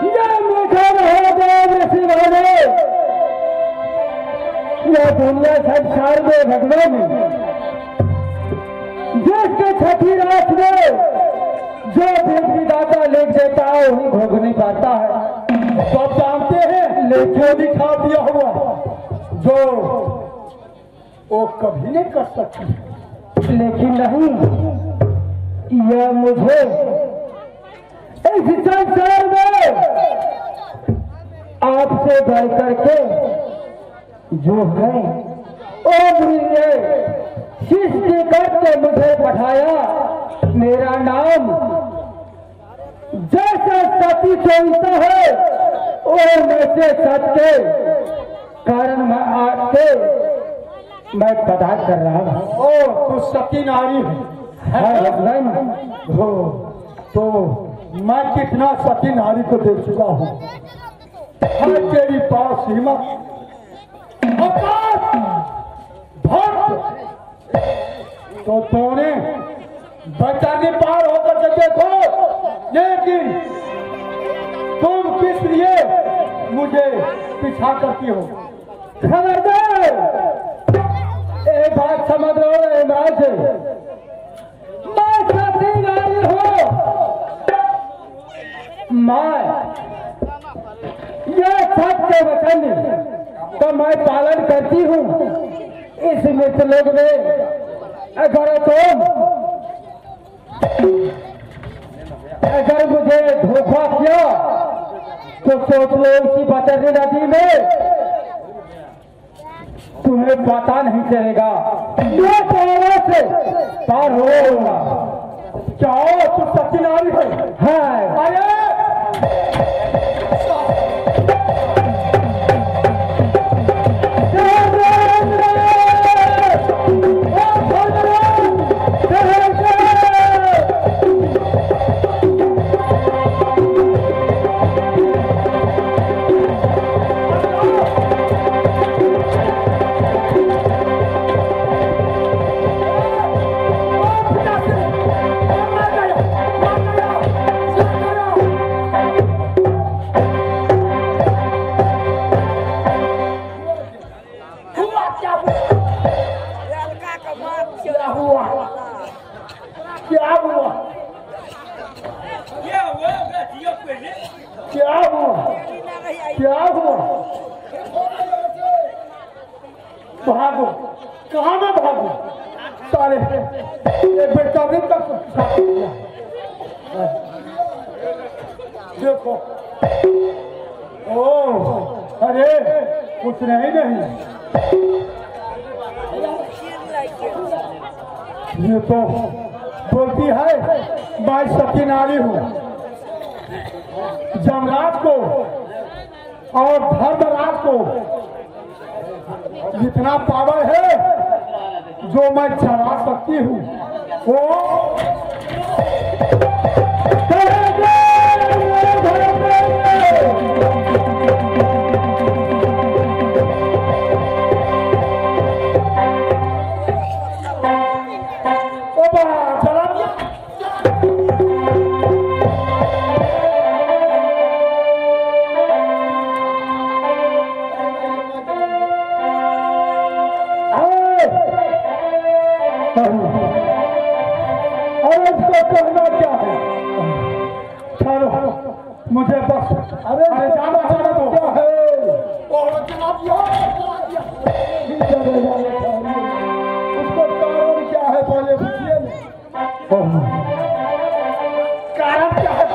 यह मुझे महादेव ऋषि वाले, यह दुनिया संसार में भगवान जिसके छठी रात में जो विधाता लिख देता है वही भोग नहीं पाता है। सब जानते हैं, लेकिन दिखा दिया हुआ जो वो कभी नहीं कर सकती। लेकिन नहीं, यह मुझे इस संसार में आपसे बढ़ करके जो है वो मुझे सृष्टि करके मुझे पठाया। मेरा नाम जैसा सती चलता है और वैसे सत्य के कारण मैं आके मैं पता कर रहा हूँ। ओ तू सती नारी है। हो तो मैं कितना सती नारी को देख चुका हूँ। हर तेरी पास हिम्मत भक्त तो तूने बचाने पार होकर के देखो, लेकिन तुम किस लिए मुझे पीछा करती हो? खबरदार, एक बात समझ लो यमराज, मैं सती नारी हूँ। मैं ये सत्य वचन तो मैं पालन करती हूँ। इस मित्रलोक में अगर तुम अगर मुझे धोखा किया तो सोच लो इसी बचरनी नदी में तुम्हें पता नहीं चलेगा। से पार होगा। जाओ, तू सती नारी है। अरे क्या हुआ? भागो, कहाँ मैं भागू? सारे ये बेटा भी तक देखो। ओ अरे कुछ नहीं नहीं, ये तो बोलती है मैं सती नारी हूँ। जमराज को और धर्मराज को जितना पावर है जो मैं चला सकती हूँ वो मुझे बस। अरे जाना जाना तो क्या है? और उसको कारण क्या है पहले पूछिए। कारण क्या है?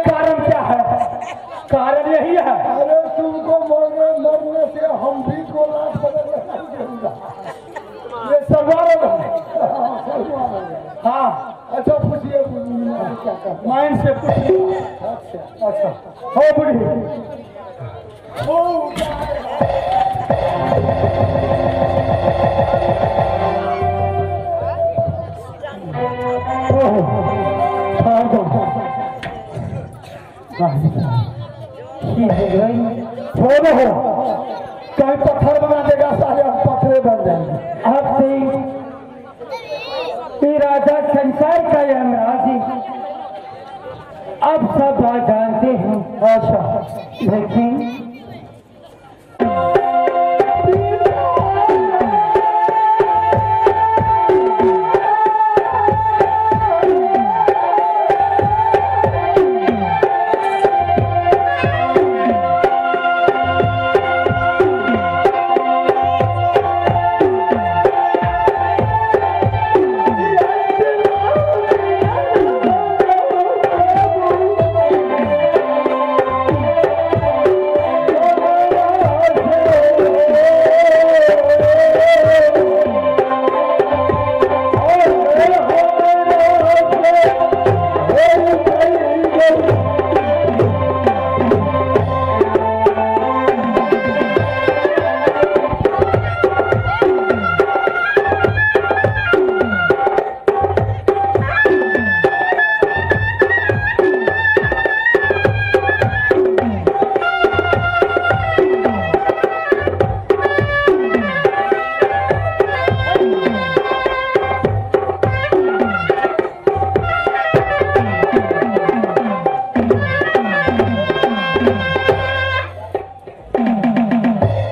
कारण क्या है? कारण यही है। अरे तुमको मरने मरने से हम भी को लाश बदल नहीं। ये सलवार है। हाँ अच्छा पूछिए, माइंड से पूछिए। अच्छा अच्छा हो बुढ़ी। छोड़ो, कहीं पत्थर बना देगा, सारे हम पत्थरे बन जाएंगे। अब राजा संसार का यमराज ही अब सब बात जानते हैं। अच्छा, लेकिन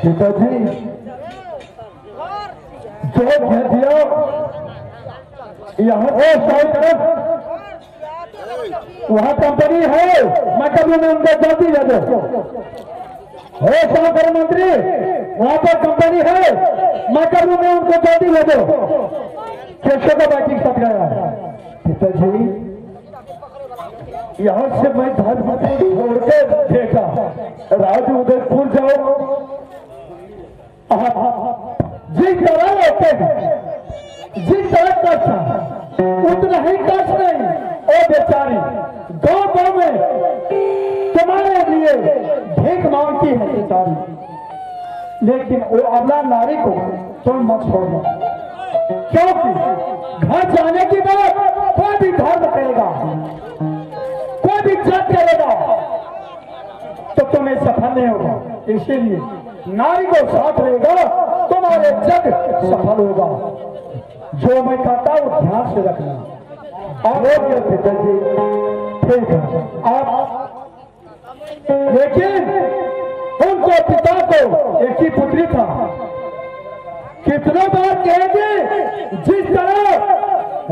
पिताजी जो कह दिया यहाँ तरफ वहाँ कंपनी है, मतलब में उनको जल्दी दे दो। हो सहकार मंत्री, वहाँ पर कंपनी है, मतलब में उनको जल्दी दे दो। कैसे का बाकी सब गया। पिताजी यहाँ से मैं धर्मपुर छोड़कर बेटा राज उदयपुर जाओ। जिस तरह होते हैं, जिस तरह कष्ट उतना ही कष्ट नहीं। ओ बेचारी गांव गांव में तुम्हारे लिए भीख मांगती है बेचारी, लेकिन वो अबला नारी को तुम मत छोड़ना, क्योंकि घर जाने के बाद कोई भी धर्म करेगा, कोई भी जग करेगा तो तुम्हें सफल नहीं होगा। इसीलिए नारी को साथ रहेगा, तुम्हारे जग सफल होगा। जो मैं कहता हूं ध्यान से रखना। और पिताजी ठीक है आप, लेकिन उनको पिता को एक ही पुत्री था। कितनों बार कहेंगे, जिस तरह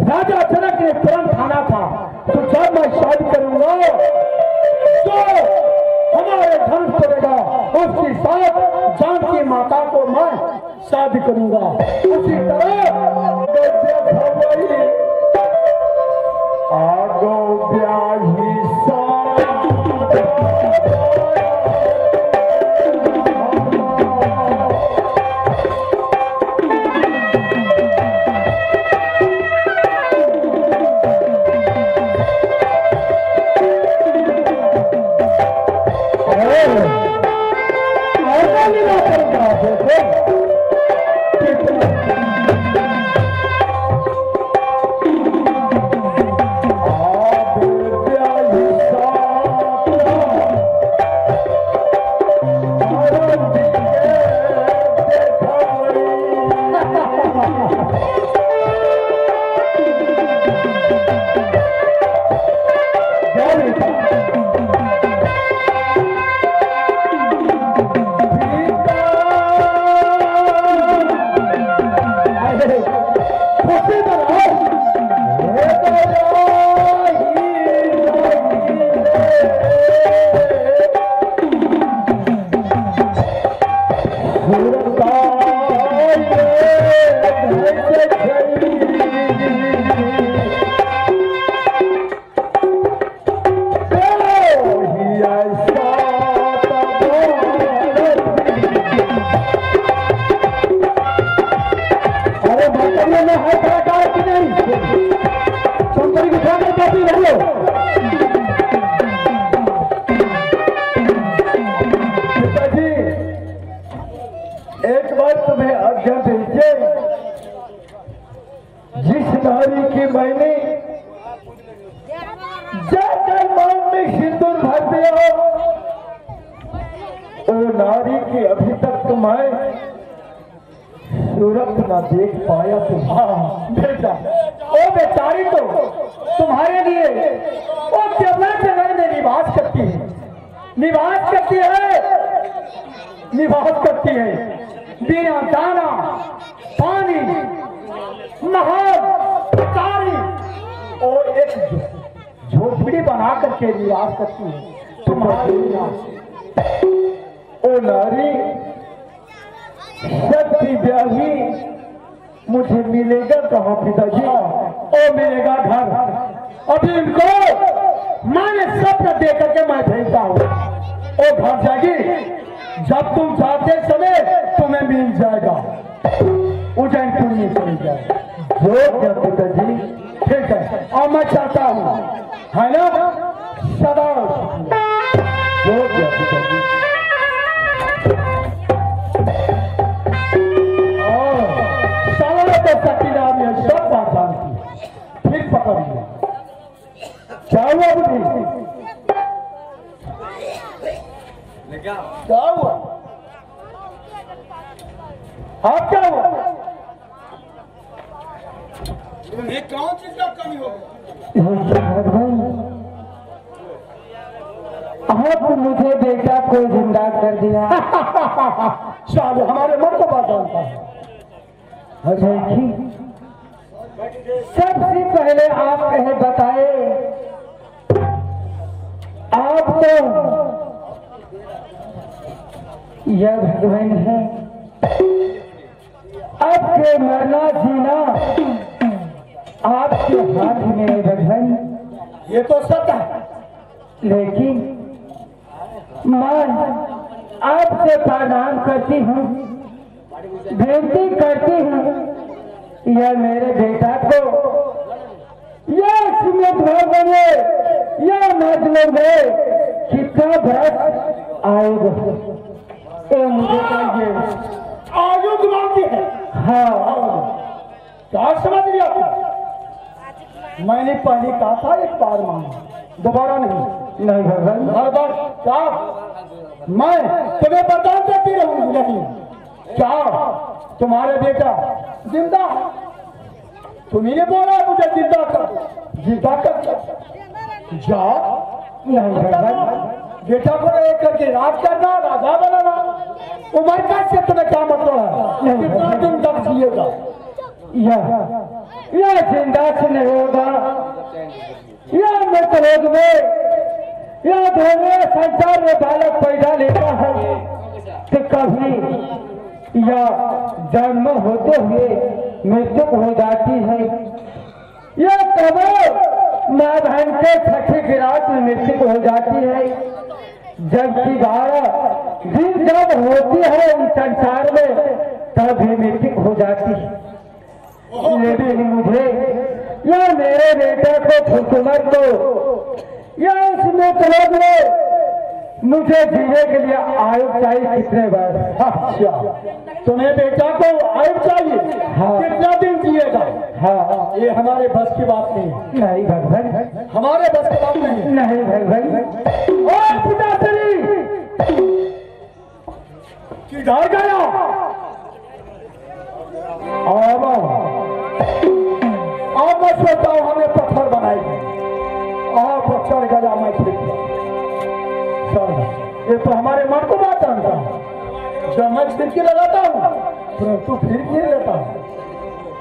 राजा जनक ने तुरंत ठाना था, तो जब मैं शादी करूंगा तो हमारे धर्म करेगा, उसके साथ जानकी माता को मैं शादी करूंगा। उसी तरह आगो ब्याही देख पाया तुम। हाँ बेटा, ओ बेचारी तो तुम्हारे लिए ओ सपना जंगल में निवास करती है, निवास करती है, निवास करती है, बिना दाना पानी महल अटारी और एक झोपड़ी बना करके निवास करती है तुम्हारे। ओ नारी शक्ति ब्याही मुझे मिलेगा कहाँ पिताजी? ओ मिलेगा घर। अभी इनको मैंने सपना दे करके मैं भेजता हूँ, ओ घर जाएगी, जब तुम जाते समय तुम्हें मिल जाएगा, उज्जैनपुर में चले जाएगा। जो क्या पिताजी? ठीक है, और मैं चाहता हूँ है ना सदा। जो क्या पिताजी? तो सती नाम है, सब बात जानती है, फिर पकड़ लिया। क्या हुआ बुद्धि? क्या हुआ? आप क्या हुआ? तुम्हें कौन चीज का कमी हो गया? आप मुझे बेटा को जिंदा कर दिया। चलो हमारे मन को बात जानता है। सबसे पहले आप कहे बताए, आप तो यह भगवान है, आपके मरना जीना आपके हाथ में है भगवान, ये तो सत्य है। लेकिन मैं आपसे प्रणाम करती हूँ, विनती करती हूँ, यह मेरे बेटा को यह सीमित बने, यह मतलब है कितना बरस आएगा ये मुझे चाहिए। आयु मांगती है। हाँ क्या समझ लिया मैंने? पहले कहा था एक बार मांगा, दोबारा नहीं। नहीं भगवान, हर बार क्या मैं तुम्हें बता देती रहूंगी? नहीं, क्या तुम्हारे बेटा जिंदा है? तुम्ही ने बोला मुझे जिंदा कर, जिंदा कर जा। नहीं भगवान, बेटा को एक करके राज करना, राजा बनाना, उम्र का से तुम्हें क्या मतलब है? कितना दिन तक जिएगा? यह जिंदा से नहीं होगा, यह मृतलोक में, यह दोनों संसार में बालक पैदा लेता है तो कभी यह जन्म होते हुए मृत्यु हो जाती है। यह कब माँ बहन के छठी की रात में मृत्यु हो जाती है, जबकि 12 दिन जब होती है इस संसार में तब भी मृत्यु हो जाती है। लेकिन मुझे यह मेरे बेटे को फुलकुमार को यह इसमें लोग में मुझे जीने के लिए आयु चाहिए। कितने बार? अच्छा, तुम्हें बेटा को आयु चाहिए? हाँ। कितना दिन जिएगा? हाँ, ये हमारे बस की बात नहीं है। नहीं भगवान, हमारे बस की बात नहीं है। नहीं भगवान। और पिताश्री किधर गया? अब मैं सोचता हूँ हमें पत्थर बनाएगी, आप चढ़ गया मैं ठीक। ये तो हमारे मन को बात जानता है। जब मैं खिड़की लगाता हूँ परंतु फिर गिर लेता हूँ।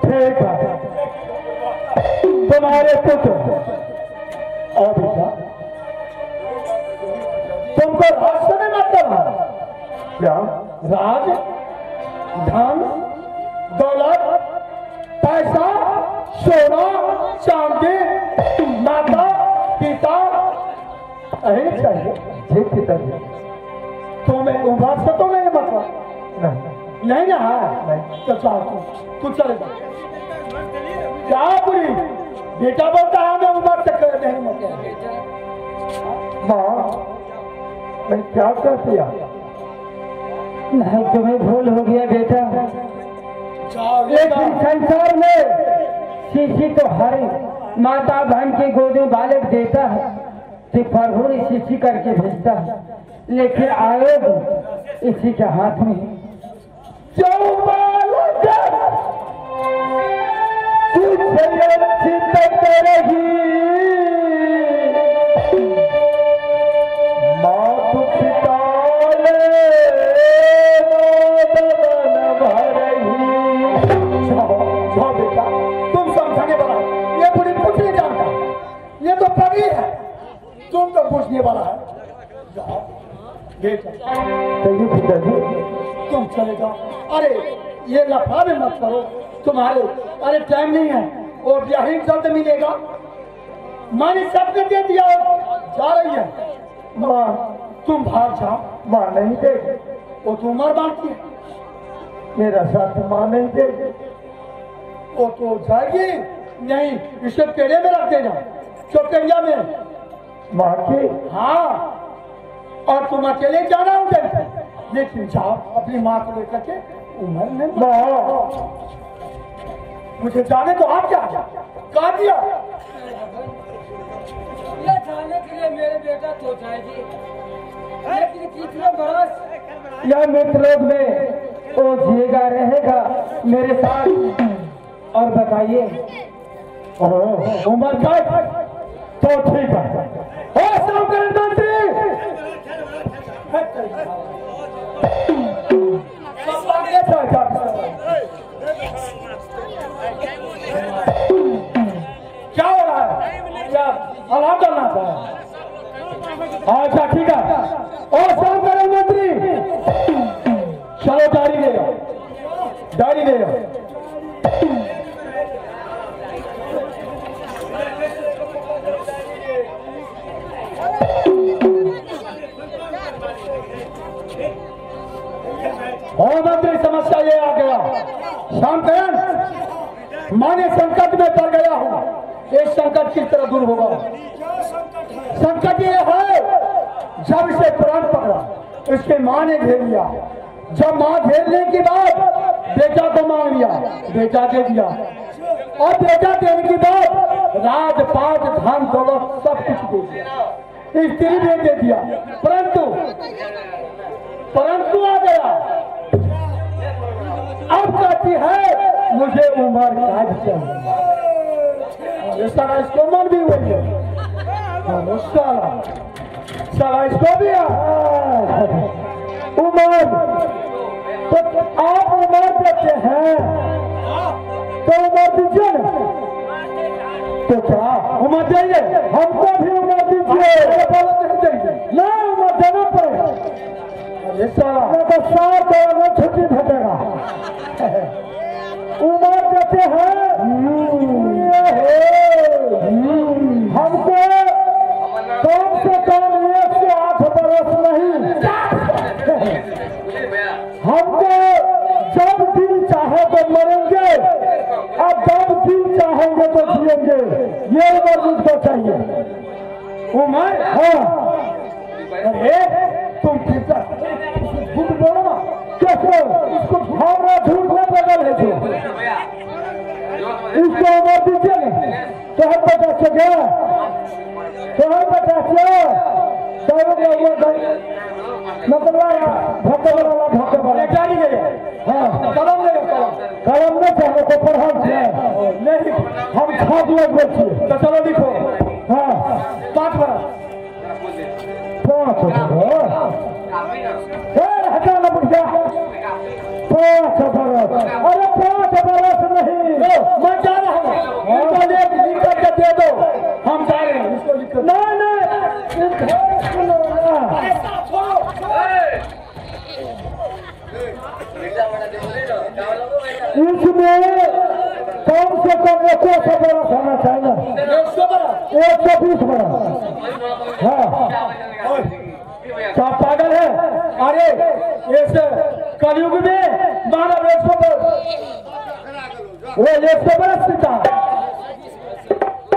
ठीक है, तुम्हारे पुत्र और बेटा तुमको राज से नहीं मतलब है क्या? राज, धन, दौलत, पैसा, सोना, चांदी, माता पिता यही चाहिए। जी पिताजी, तुम्हें उम्र से तो नहीं मतलब नहीं नहीं ना? हाँ नहीं। तो चल तू चले जा। क्या बुरी बेटा बोलता है हमें उम्र से नहीं मतलब। माँ मैं क्या कर दिया? नहीं, तुम्हें भूल हो गया बेटा। लेकिन संसार में शीशी तो हर माता बहन के गोद में बालक देता है तो प्रभु ने शीशी करके भेजता है, लेकिन आयोग इसी के हाथ में है। जो बालक कुछ अच्छी तक रहेगी तुम तो पूछने वाला है। जाओ बेटा, पिताजी तुम चले जाओ। अरे ये लफड़ा भी मत करो तुम्हारे, अरे टाइम नहीं है और यही जल्द मिलेगा। मैंने सबने दे दिया और जा रही है माँ। तुम भाग जाओ। माँ नहीं देगी, वो तो उम्र बांटती है, मेरा साथ माँ नहीं देगी। वो तो जाएगी नहीं, इसे पेड़े में रख देना, चौकरिया में माँ की। हाँ, और तुम अकेले जाना उधर, लेकिन जाओ अपनी माँ को लेकर के। उम्र नहीं, मुझे जाने तो आप क्या कहा दिया? ये जाने के लिए मेरे बेटा तो जाएगी, लेकिन कितने बरस या मित्रलोक में वो जिएगा रहेगा मेरे साथ। और बताइए उम्र का तो ठीक है। मंत्री क्या हो रहा है? क्या अलाव करना था? अच्छा ठीक है। और शाम मंत्री चलो डायरी ले आओ, डायरी ले आओ। और मंत्री समस्या ये आ गया, श्यामकरण माने संकट में पड़ गया हूँ। ये संकट किस तरह दूर होगा? संकट ये है, जब इसे प्राण पकड़ा इसके माँ ने घेर लिया। जब माँ घेरने के बाद बेटा को मांग लिया, बेटा दे दिया। और बेटा देने के बाद राजपाट धन दौलत सब कुछ दे दिया, स्त्री भी दे दिया। परंतु परंतु आ गया, अब कहती है मुझे उम्र कैद चाहिए। सारा इसको मन भी वही है, सारा सारा इसको भी उम्र। तो आप उम्र देते हैं तो उम्र दीजिए ना। तो क्या उम्र चाहिए? हमको भी उम्र दीजिए। नहीं, उम्र देना पड़ेगा। तो 7 में छुट्टी भेटेगा। उम्र देते हैं हमको कम से कम 1 से 8 बरस नहीं, हमको जब दिल चाहे तो मरेंगे और जब दिल चाहेंगे तो जिएंगे। ये उम्र मुझको चाहिए। उम्र? हाँ। अरे तुम झूठ बोलो ना। कैसे? इसको हमारा झूठ में बदल है जो इसको उम्र दीजिए ना। तो हम 50 गया, तो हम 50 हाँ कलम ले, कलम कलम नहीं चाहिए को पढ़ल नहीं, हम छाप लगबै छियै। तो चलो लिखो। हाँ 5 बरस, 5 बरस हटा ना बुढ़िया, 5 बरस। अरे 5 बरस नहीं, मैं जा रहा हूँ, इनको लिख करके दे दो, हम जा रहे हैं। इसको लिख कर नहीं नहीं, इसमें कम से कम 100 बरस होना चाहिए। 120 बरस। हाँ क्या पागल है? अरे इस कलयुग में मानव 100 बरस, वो 100 बरस सीता।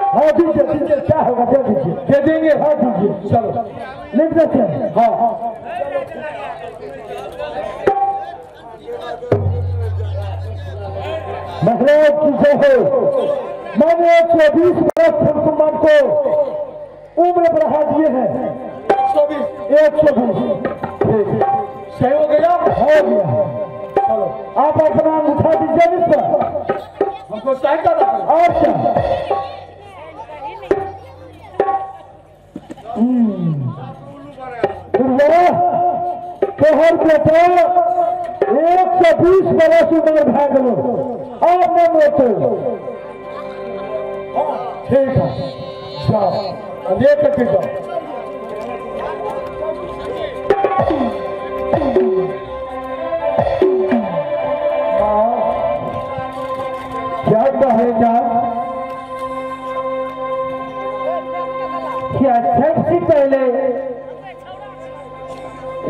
हाँ दीजिए दीजिए, क्या होगा दे दीजिए, दे देंगे। हाँ दीजिए, चलो लिख देते हैं। हाँ हाँ महाराज की जय हो। मैंने 120 बरस फुलकुमार को उम्र बढ़ा दिए हैं। 120 120 सही हो गया, हो गया। चलो आप अपना उठा दीजिए इस पर, हमको सही करना। और क्या? तोहर बेटा 120 बरस उम्र भा गलो, अब न मोते। ठीक है, जाओ लेकर के जाओ।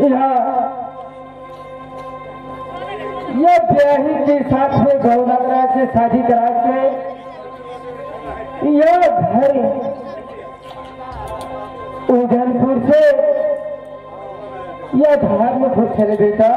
यहाँ ये ब्याही के साथ में गौना करा के शादी करा के यह घर उधनपुर से यह धर्मपुर चले बेटा।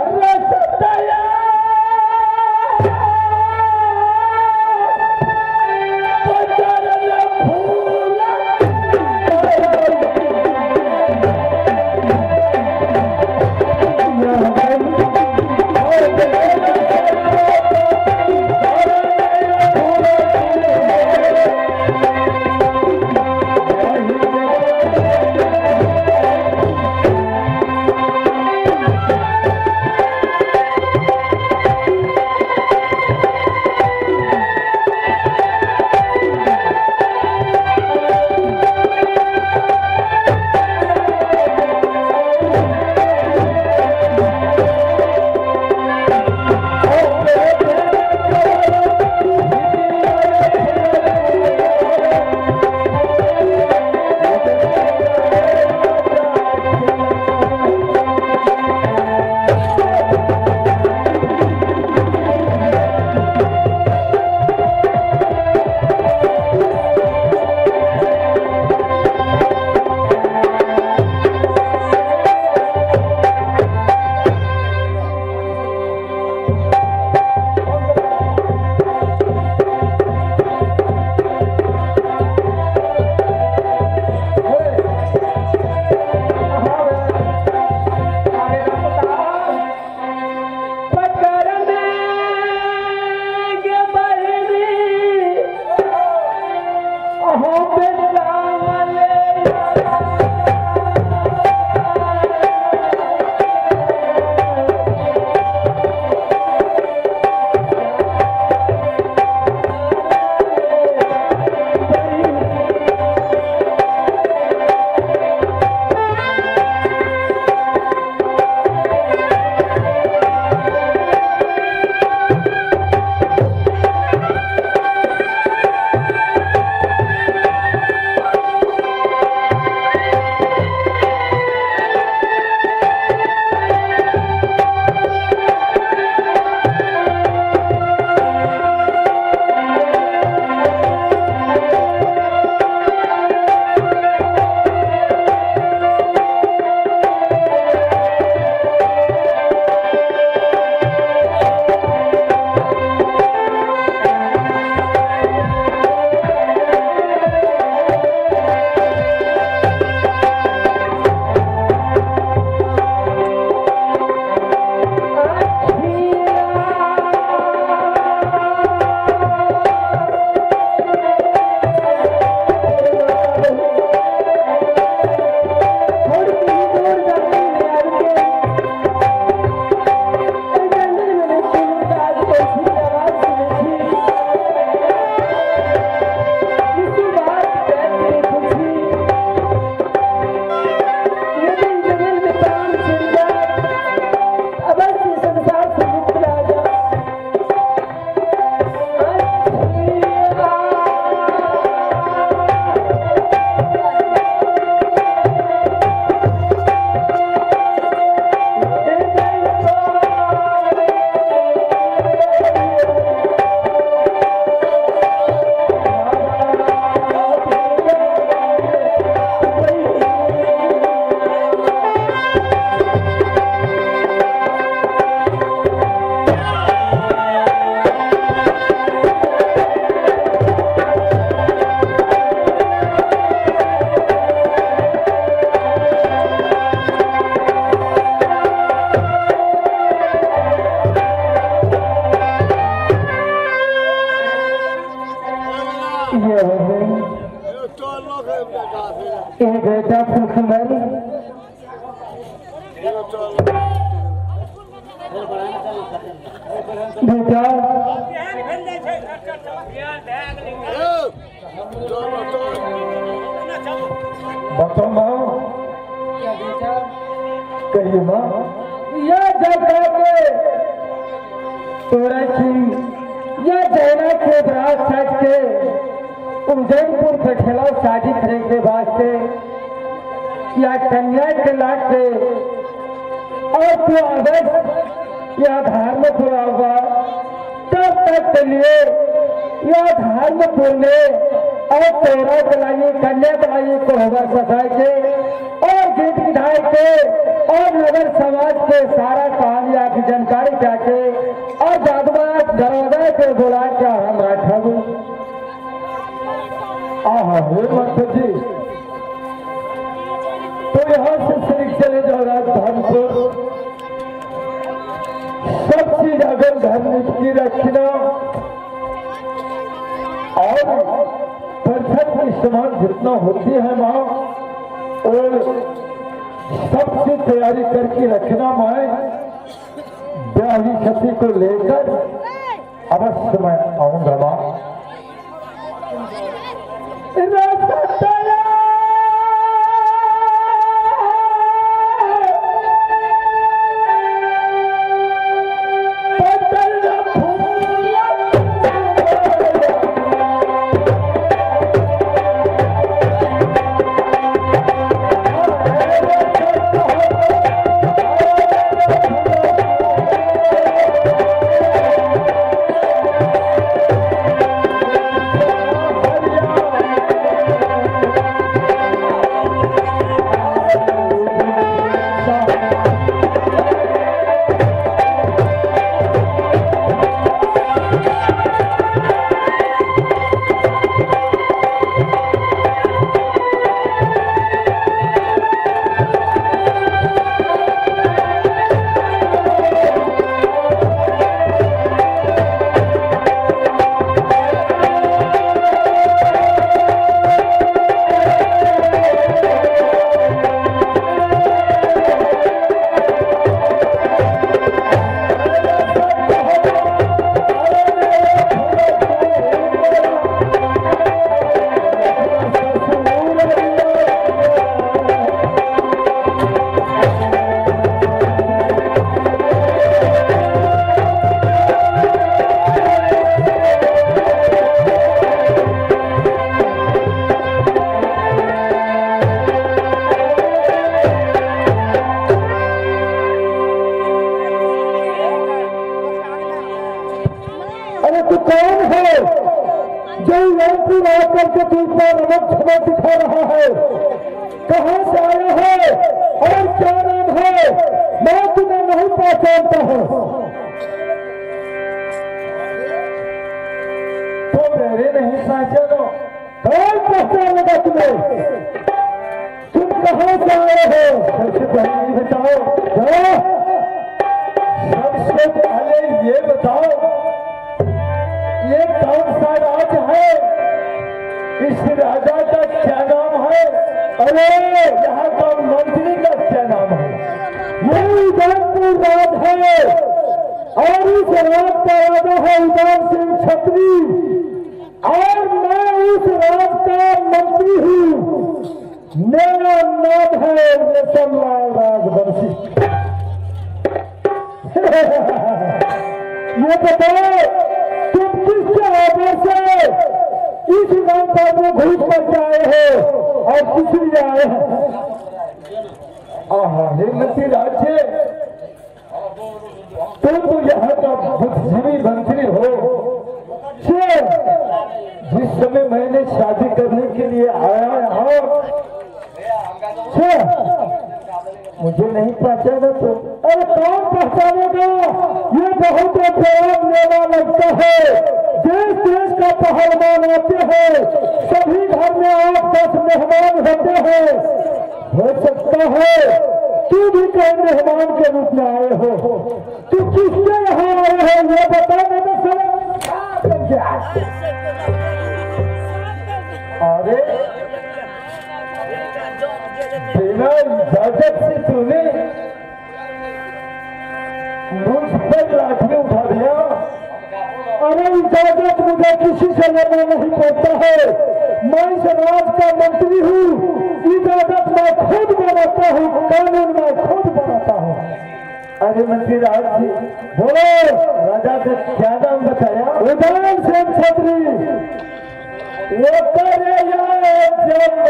बेटा फुलकुमारी बेटा बताओ माँ, कहिए माँ। यह जगह के तोरा की यह जैना के बरात सज के उज्जैनपुर पे ठेला शादी करे के वास्ते या कन्या के लाट के और तू आवेश यह धर्मपुर आऊंगा, तब तक के लिए यह धर्मपुर में और तोरा बनाइए कन्या बनाइए कोहबर सजाए के और गीत विधाय के और नगर समाज के सारा कहानी आपकी जानकारी जाके और जादुआ दरवाजा के बुला के हम रखब। आहा हे मंत्री जी, तो यहाँ से श्री चले जाओ राजधानपुर। सब चीज अगर धर्म की रखना और परिषद की समान जितना होती है माँ, और सब चीज तैयारी करके रखना माए। ब्याही सती को लेकर अवश्य मैं आऊंगा माँ। तू कौन है जो रामपुर आकर के तू इतना रमक झमक दिखा रहा है? कहां से आया है और क्या नाम है? मैं तुम्हें नहीं पहचानता हूं। तो मेरे नहीं पहचानो? कौन पहचानेगा तुम्हें? तुम कहां से आए हो? सबसे पहले ये बताओ, सबसे पहले ये बताओ ये कौन सा राज है? इस राजा का क्या नाम है? अरे यहाँ का मंत्री का क्या नाम है? ये उदयपुर राज है और इस राज का राजा है उदय सिंह छत्री और मैं इस राज का मंत्री हूँ। मेरा नाम है रेशमलाल राजवंशी। ये बताओ तुम किसके आदेश से इस नाम पर में घुस कर आए हो और किस लिए आए हैं? आहा हिम्मती राज्य, तुम तो यहाँ का बुद्धिजीवी मंत्री हो। जिस समय मैंने शादी करने के लिए आया यहाँ, मुझे नहीं पहचाना तो? अरे कौन पहचानेगा? ये बहुत जवाब लेना लगता है। देश देश का पहलवान आते हैं, सभी घर में 8-10 मेहमान होते हैं। हो सकता है तू भी कहीं मेहमान के रूप में आए हो। तू किसके यहाँ आए हो ये बता दे। अरे बिना इजाजत से तूने मुझ पर लाठी उठा दिया। अरे इजाजत मुझे किसी से लेना नहीं पड़ता है। मैं इस राज का मंत्री हूँ, इजाजत मैं खुद बनाता हूँ, कानून मैं खुद बनाता हूँ। अरे मंत्री राज जी बोलो, राजा का क्या नाम बताया? उदयन सिंह छत्री। वो करे जमैया।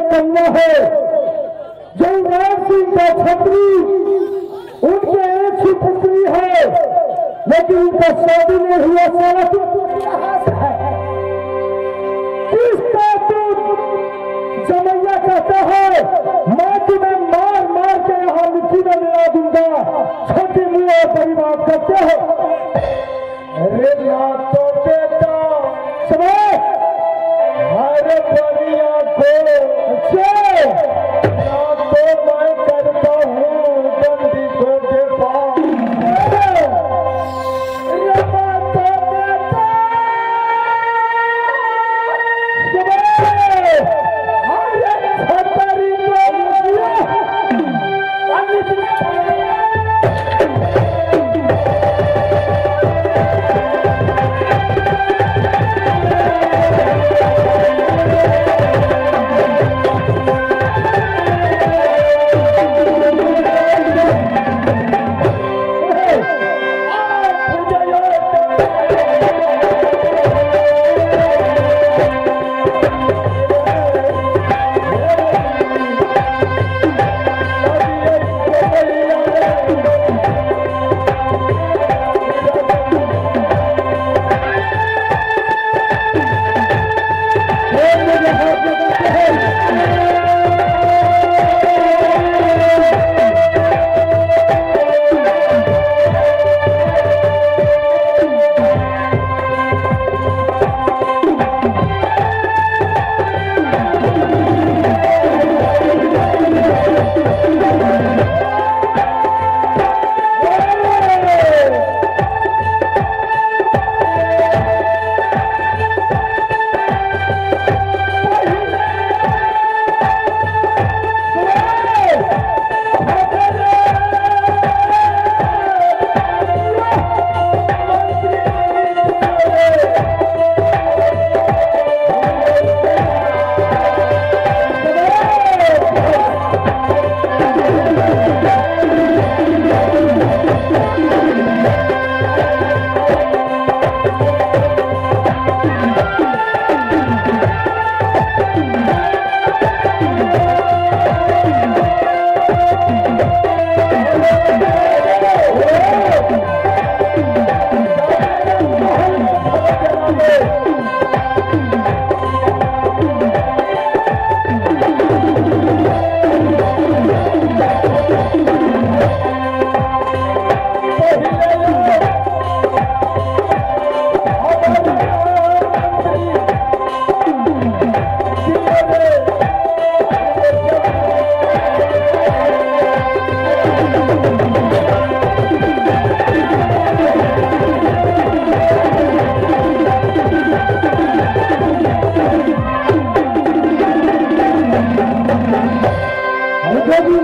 कन्या है जो राम सिंह का छत्री, उनके एक ही पुत्री है, लेकिन उनका शादी नहीं हुआ। सारा है किसका तुम जमैया कहता है, मैं तुम्हें मार मार के यहाँ मिट्टी में मिला दूंगा। छोटी मुंह और बड़ी बात करते हो। अरे ना तो बेटा समय हर परिया को अच्छे ना तो मैं करता हूँ बंदी को के पास।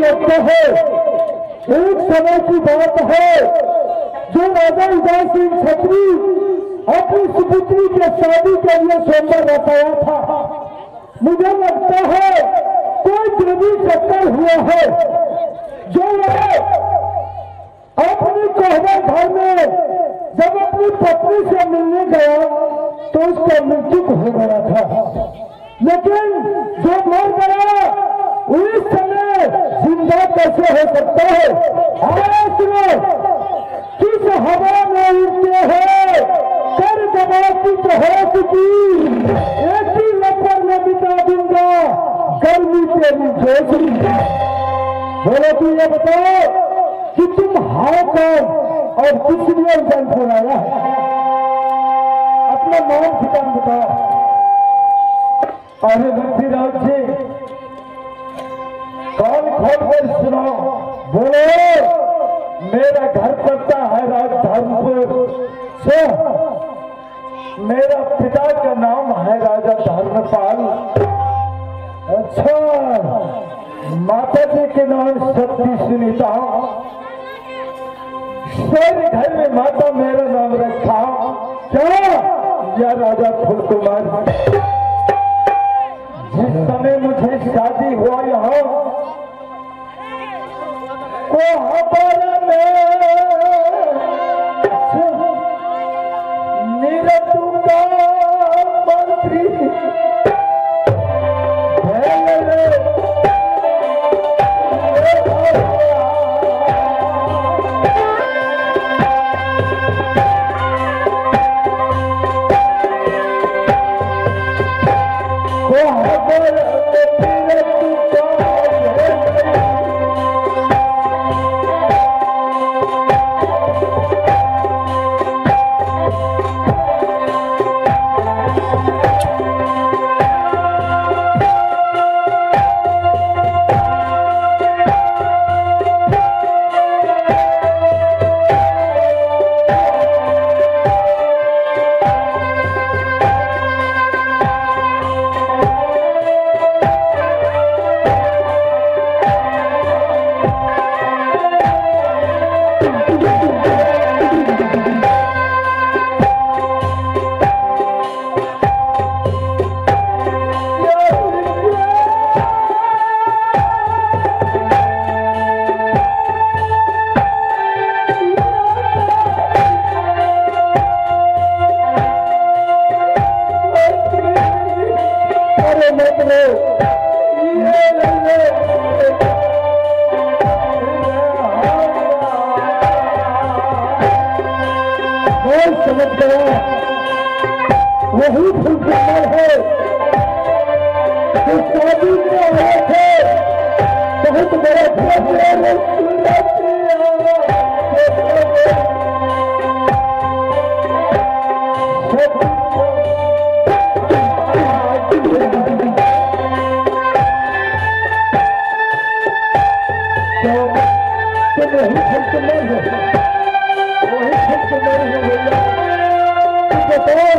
लगता है एक समय की बात है जो राजा उदय सिंह छत्री अपनी सुपुत्री के शादी के लिए स्वयंवर रचाया था। मुझे लगता है कोई देवी चक्कर हुआ है जो अपनी कोहबर घर में जब अपनी पत्नी से मिलने गया तो उसका मृत्यु हो गया था, लेकिन जो मर गया उस समय जिंदा कैसे हो सकता है? अरे सुनो, किस हवा में उड़ते हैं कर दबाती तो हो चुकी, एक ही नंबर में बिता दूंगा गर्मी तेरी जोशी। बोलो तू ये बताओ कि तुम how कौन और किस लिए जन आया है? अपना नाम ठिकाना बताओ। अरे पृथ्वीराज जी, कान खोल कर सुनो। बोलो, मेरा घर पड़ता है राजधर्मपुर से, मेरा पिता का नाम है राजा धर्मपाल। अच्छा, माता जी के नाम सती सुनीता। सारे घर में माता मेरा नाम रखा क्या या राजा फूल कुमार। जिस समय मुझे शादी हुआ यहाँ कोहबर में का मंत्री समझ गया, वही फूल है जो शादी में आए थे। बहुत बड़ा तुम वही फूल हो, वही फूल हो भैया। बताओ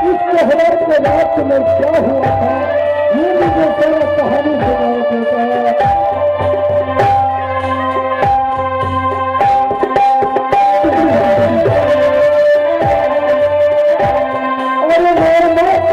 इस कोहबर के रात में क्या हुआ था, ये मुझे सारा कहानी सुनाओ बेटा। अरे मत रो, मत।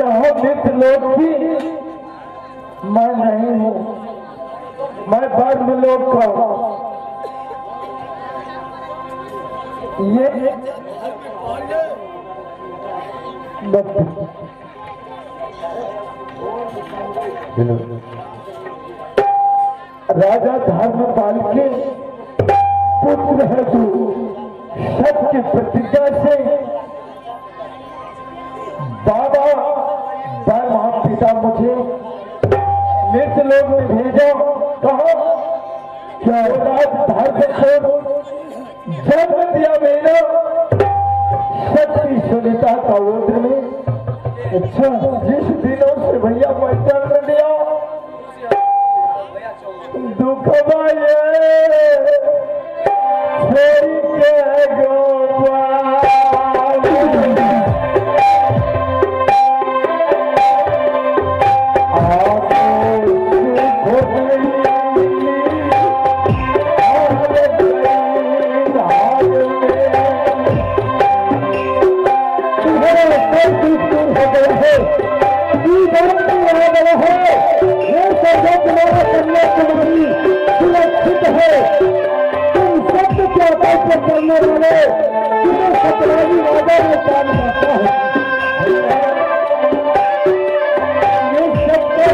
यहाँ मृत लोग की मैं नहीं हूँ, मैं ब्रह्म लोक का हूँ। ये राजा धर्मपाल के पुत्र है तू, सत्य प्रतिज्ञा से बाबा ब्रह्मा पिता मुझे मृत लोग में भेजा। कहा क्या राज धर्म को जन्म दिया मेरा सती सुनीता का गोत्र में। अच्छा, जिस दिनों से भैया मैं जन्म लिया दुख छोड़ी के गोपाल सुरक्षित है। तुम सत्य के आधार पर चलने वाले तुम्हें सतराजी राजा में काम करता है। ये सबका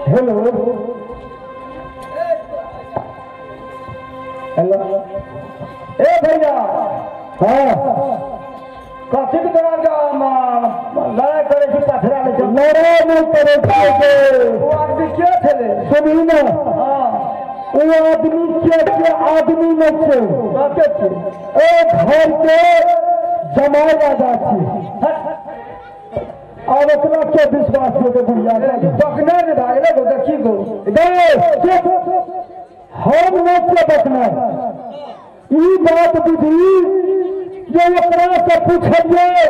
हेलो हेलो ए भैया, हाँ कथी के तोरा लड़ाई करे छी पथरा में? लड़ाई नहीं करे छी। वो आदमी के छले? सुनही ना, हाँ वो आदमी के आदमी नहीं छे, के छे? ए घर के जमाई राजा छी। और इतना के विश्वास हो के बुढ़िया बकना ने भागले गो देखी गो हम नहीं के बकना। ई बात बुझी जो ओकरा से पूछलिए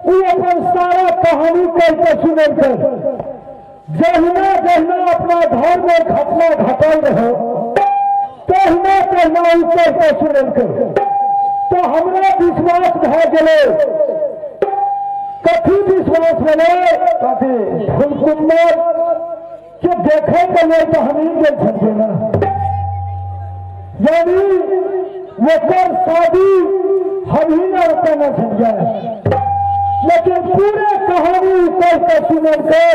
उ अपन सारा कहानी कह के सुनेलकै। जहिना जहिना अपना घर में घटना घटल रहे तहिना तहिना उ कह के सुनेलकै। तो हमरा विश्वास भए गेलै। कथी विश्वास भेलै? कथी? फुलकुम्मर के देखे के लेल तो हम ही गेल छलियै ना, यानी ओकर शादी हम ही ना केने छलियै। लेकिन पूरे कहानी कह के सुनलकै,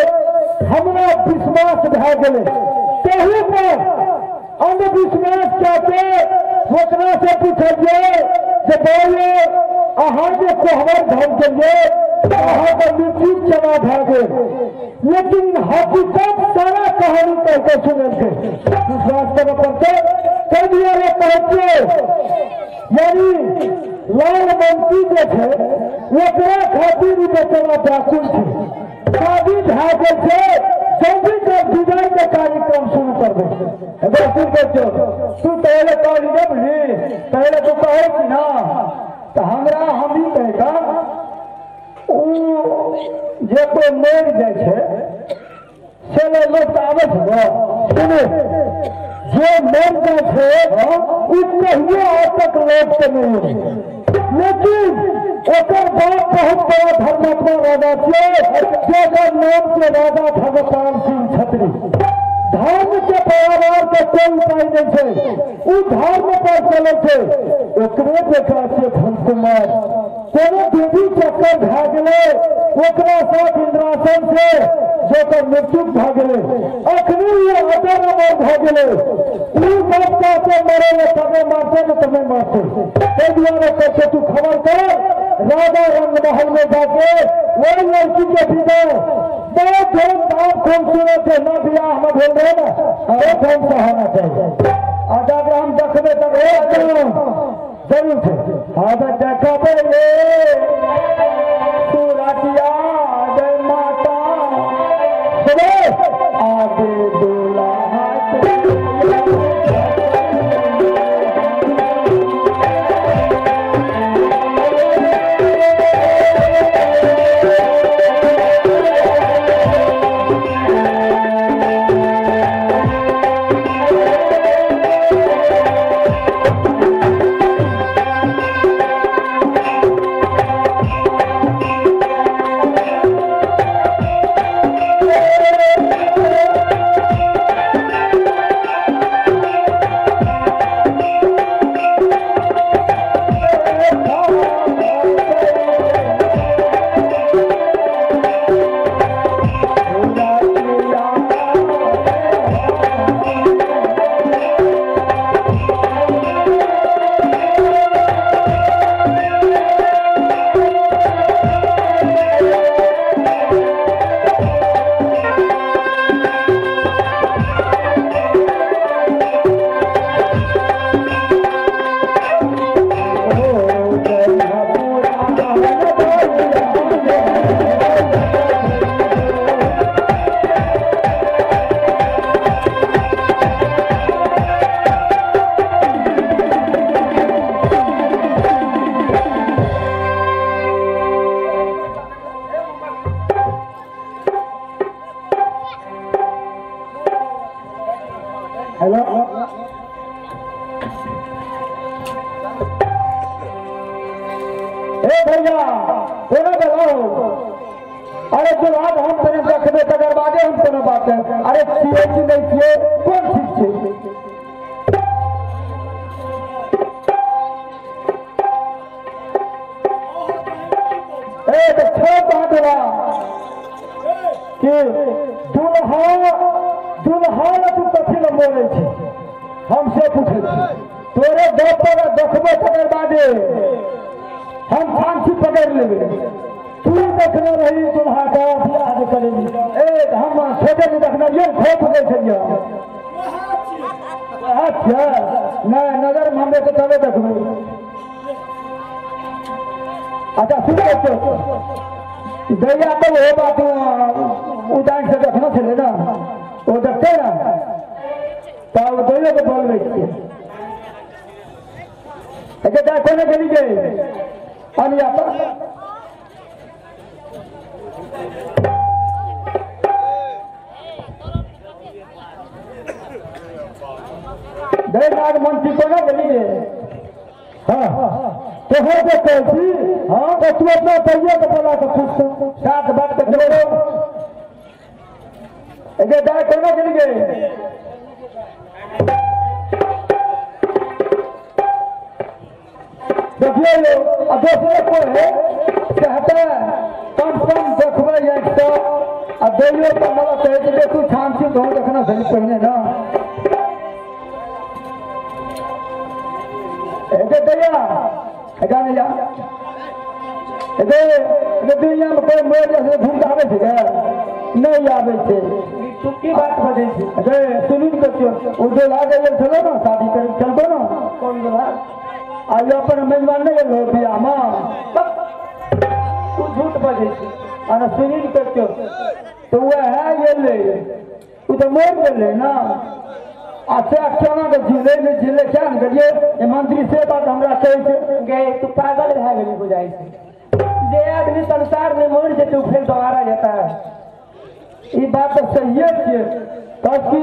हमरा विश्वास भए गेलै। तहू पर अंधविश्वास कए के ओकरा से पूछलियै जे बौआ अहाँ जे कोहबर घर गेलियै अहाँके मृत्यु केना भए गेल? लेकिन हकीकत सारा कहानी कहके सुनल के विश्वास करना पड़ते। कह दिया रे कहते यानी लाल मंत्री जे छै ओकरा खातिर बेचारा व्याकुल छै। शादी भए गेल छै, जल्दी के विदाई के कार्यक्रम शुरू करबै। सुन बच्चो, तू पहले कहली ने बुझली, पहले तू कहै छी ना तऽ हमरा हम ई कहिका उ जे कोइ मरि जाइ छै से लोक तऽ आबै छै ने। सुनू, जे मरि जाइ छै उ कहियो आज तक लौट के नहि अबै, लेकिन ओकर बाप बहुत बड़ा धर्मात्मा राजा छियै, जेकर नाम छै राजा भगवान सिंह छत्री। धर्म के बराबर के कोई उपाय नहीं छै, उ धर्म पर चले छै। ओकरे बेटा छै धनकुमार, कोनो देवी चक्कर भए गेलै ओकरा साथ इंद्रासन से जेकर मृत्यु भए गेलै। अखनी उ अजर अमर भए गेलै। उ बाप कहते मरे ले तबे मारते ने तबे मारते। ताहि दुआरे कहते तू खबर कर राजा रंग महल में जाके वही लड़की के विदाई बहुत धूमधाम खूबसूरत है ना बियाह में भेल रहे ना, बहुत धूम से होना चाहिए। आ जाके हम देखबै तब जरूर छै। हाँ तऽ देखबै रे सूरतिया जय माता सुनो आगे दूल्हा हेलो, ए भैया कोना बोलाओ। अरे दुल्हा हम तनी देखबै तकर बादे हम कोनो बात है। अरे छियै कि नहि छियै कोन ठीक छै। ए तऽ छो बात बा कि दुल्हा दुल्हा ला तू कथी ला बोलै छी, हम से पूछै छी। तोरे गप पर देखबै तकर बादे हम फांसी पकड़ लेबै। तू देखने रही दुल्हा का बियाह जे करेली। ए हम सोचे नहीं देखने रहियै, खोप गए छलियै। अच्छा नहीं नजर में हमे तऽ तबे देखबै। अच्छा सुन बच्चो, दैया तो वो बात उदाहरण से देखना छलै ना, वो देखते ना तब दैयो के बोलबै छियै। अच्छा दाइ कोने गेली गे अनिया पर दै नागमंत्री कोना गेली गे। हाँ तोहर जे कहै छी, हाँ तऽ तू अपना दैया के बोला के पूछ सात बात के जोड़ो। एगे दाइ कोना गेली गे। देखिए आ दोसरे कोइ है कहते कम कम देखबै आँखि तऽ आ दैयो तऽ मला कहै छै जे तू छानसी तोहर देखना छली पहिने ना। एगे दैया एगा नहीं जा एगे एगे दुनिया में कोई मर जैसे घूम के आबै छै गे। नहीं आवे छे। तू की बात बजै छी? अरे सुनू ने कहियो, ओ दुल्हा के गेल छलो ना शादी करे चलबो ना। कोन दुल्हा? आज अपन मेजबान नहीं गेल बियाह में। तू झूठ बजै छी। अरे सुनू ने कहियो, तो वह है गेलै, ओ तो मर गेलै ना। अच्छा केना के झिले ने झिले क्या ने गेलियै? ए मंत्री से बात हमरा कहै छै। गे तू पागल भए गेली बुझाइ छै। जे आदमी संसार में मर जेतै ओ फेर दोबारा जेता है। ई बात तो सही छै। तब की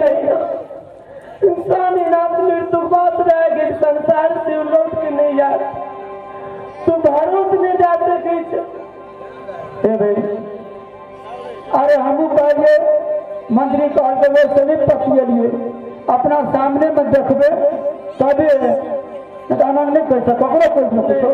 इंसान इनाम मृत्यु बात रह गेल, संसार से लौट के नहीं जा, तू भरोस नहीं जा सकै छै। ए भाई अरे हमहूँ कहलियै मंत्री कहलकै से नहीं पतियलियै, अपना सामने में देखबे तबे आनंद नहीं कहि सक, ककरो कहि सकै छौ।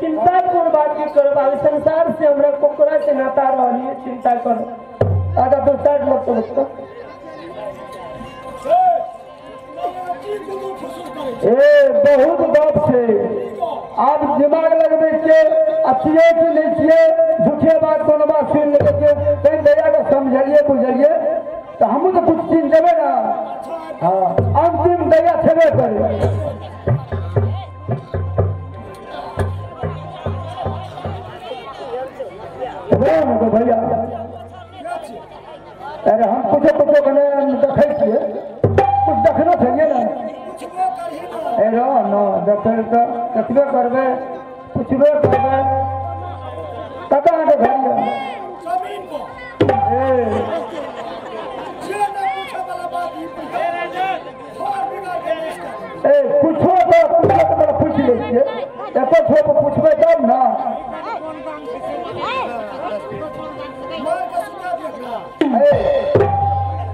चिंता कोन बात की करब, संसार से हमरा कोकरा से नाता रहलिए, चिंता करो। अच्छा तो साइड मत करो। ए बहुत गप छै, आप दिमाग लगबै छियै आ छियै कि नहि छियै, झूठे बात कोनो बात सुनि लेबै छियै। तैं भैया के समझलियै बुझलियै तऽ हमहूँ तऽ कुछ चीज देबै ने। हाँ अंतिम दया छेबे करै। भैया अरे हम कुछो कुछो कने देखै छियै, कुछ देखनो छलियै ने। ए रह न देखै तऽ देखबे करबै, पुछबे करबै। कतऽ अहाँके घर यऽ? ए कुछो तऽ कुछो तऽ पूछि लै छियै, एको ठोप पुछबै तब ने।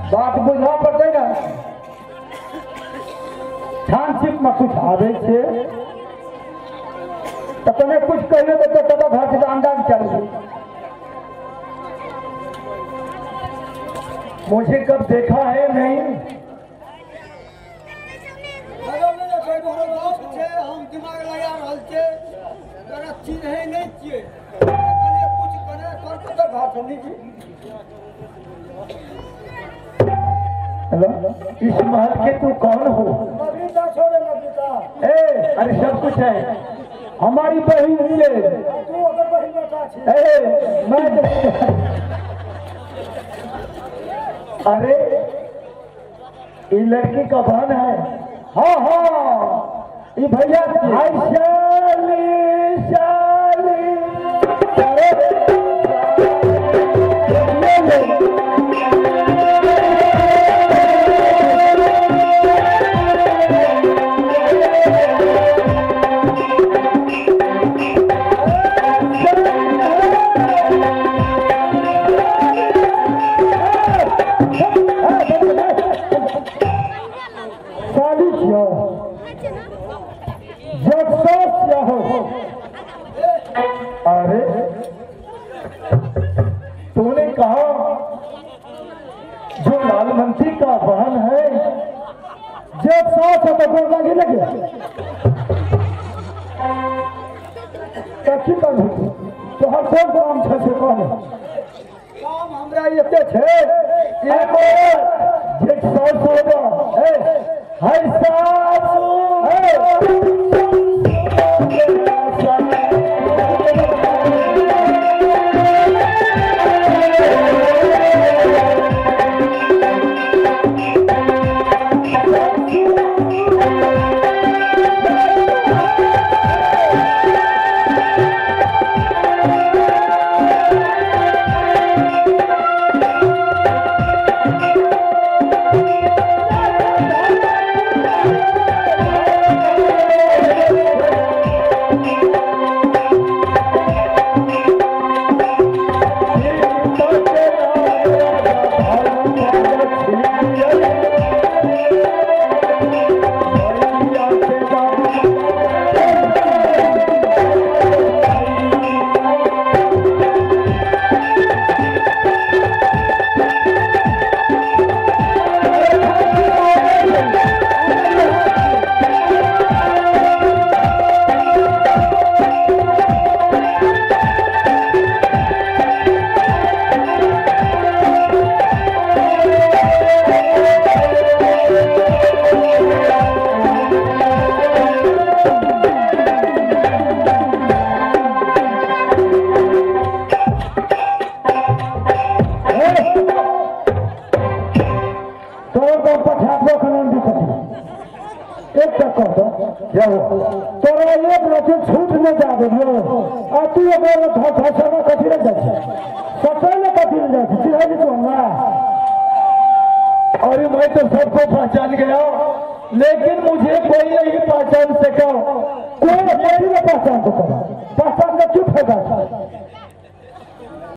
बात बुझा पड़तै ना। छान छिप में कुछ आवे छे तो तने कुछ कहले तो कतऽ घर छै अंदाज चल। मुझे कब देखा है नहीं। हम दिमाग लगा रहल छे तोरा चिन्है नहि छियै कने कुछ कने कर कतऽ घर छै जी। हेलो, इस महल के तू कौन हो? ए अरे सब कुछ है हमारी बहन है। तू अगर बहन बेटा छे। ए मैं अरे ये लड़की का बहन है। हाँ हाँ ये भैया भाई शाली शाली अरे अरे तूने कहा जो लालमंती का बहन है जब सास हो तो गोड़ लागे लगे कथी करबू तोहर कोन काम छै से कह। काम हमरा एते छै एगो जे सास होबो ए हाय सासू तोरा एक रति छूट नहीं जा देलियो आ तू ओकरा धसना कथी ले जाइ छै सटै ले कथी ले जाइ छै चिन्है छी तू हमरा। अरे मैं तो सबको पहचान गया लेकिन मुझे कोई नहीं पहचान सका। कोई कथी ले पहचान सका? पहचान के की फायदा छै?